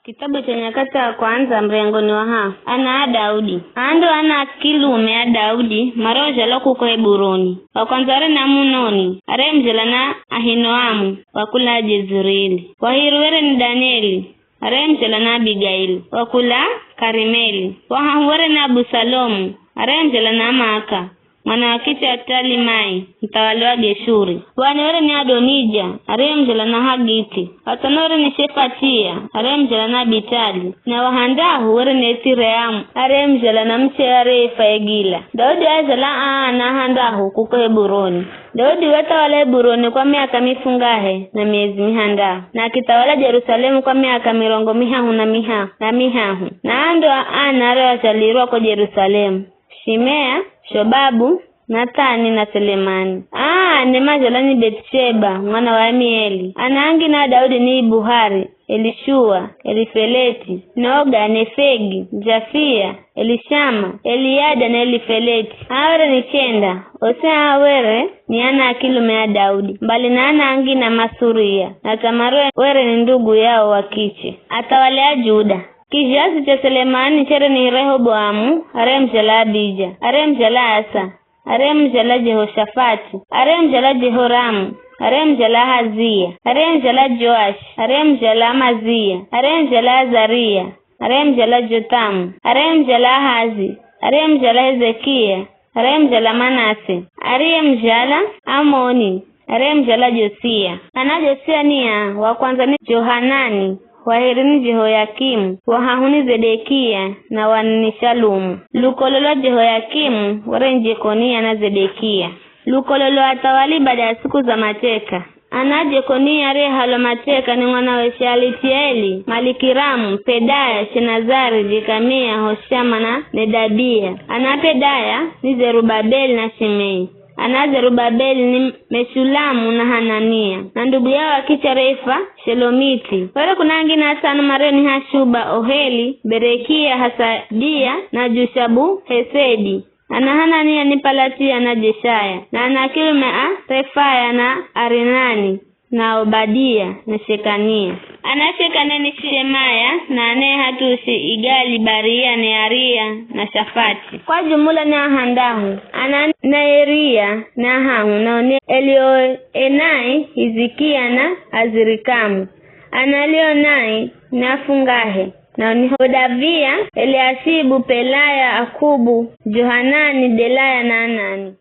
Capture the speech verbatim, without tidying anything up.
Kitabu cha Nyakati za Kwandza, murengoni wa hahu. Ana a Daudi. Aa ndo ana a kilume a Daudi, mariozhalwa kuko Heburoni. Wa kwandza were ni Amunoni, ariyemuzhala na Ahinoamu, wa kula Jezireli. Wa hiri were ni Danieli, ariyemuzhala na Abigaili, wa kula Karimeli. Wa hahu were ni Abusalomu, ariyemuzhala na Maaka, mwana wa kiche wa Talimai, muthawali wa Geshuri. Wa ne were ni Adonija, ariyemuzhala na Hagiti. Wa tsano were ni Shefatia, ariyemuzhala na Abitali. Na wa handahu were ni Ethireamu, ariyemuzhala na muchewe ariyeifwa Egila. Daudi wazhala aa ana a handahu kuko Heburoni. Daudi wathawala Heburoni kwa miaka mifungahe na miezi mihandahu, na akithawala Jerusalemu kwa miaka mirongo mihahu na miha-, na mihahu. Na aa ndo ana ariyozhalirwa ko Jerusalemu: Shimea, Shobabu, Nathani na Selemani. Aa ne mazhalwa ni Bethisheba, mwana wa Amieli. Ana angine a Daudi ni Ibuhari, Elishua, Elifeleti, Noga, Nefegi, Jafia, Elishama, Eliada na Elifeleti. Aa were ni chenda, osi aa were ni ana a kilume a Daudi, mbali na ana angine a Masuria, na Tamaru were ni ndugu yao wa kiche. Athawali a Juda. Kizhazi cha Selemani chere ni Rehoboamu, ariyemuzhala Abija, ariyemuzhala Asa, ariyemuzhala Jehoshafati, ariyemuzhala Jehoramu, ariyemuzhala Ahazia, ariyemuzhala Joashi, ariyemuzhala Amazia, ariyemuzhala Azaria, ariyemuzhala Jothamu, ariyemuzhala Ahazi, ariyemuzhala Hezekia, ariyemuzhala Manase, ariyemuzhala Amoni, ariyemuzhala Josia. Ana a Josia ni aa: wa kwandza ni Johanani, wa hiri ni Jehoyakimu, wa hahu ni Zedekia, na wa nne ni Shalumu. Lukolo lwa Jehoyakimu were ni Jekonia na Zedekia. Lukolo lwa athawali bada ya siku za mateka. Ana a Jekonia ariyehalwa mateka ni mwanawe Shealitieli, Malikiramu, Pedaya, Shenazari, Jekamia, Hoshama na Nedabia. Ana a Pedaya ni Zerubabeli na Shimei. Ana a Zerubabeli ni Meshulamu na Hanania, na ndugu yao wa kiche ariyeifwa Shelomiti. Were kuna angine asano mario ni Hashuba, Oheli, Berekia, Hasadia na Jushabu-Hesedi. Ana a Hanania ni Palatia na Jeshaya, na ana a kilume a Refaya na Arinani na Obadia na Shekania. Ana a Shekania ni Shemaya, na ana a Hatushi, Igali, Baria, Nearia na Shafati. Kwa jumula ni a handahu. Ana a Nearia ni a hahu, nao ni Elioenai, Hizikia na Azirikamu. Ana a Elioenai ni afungahe, nao ni Hodavia, Eliashibu, Pelaya, Akubu, Johanani, Delaya na Anani.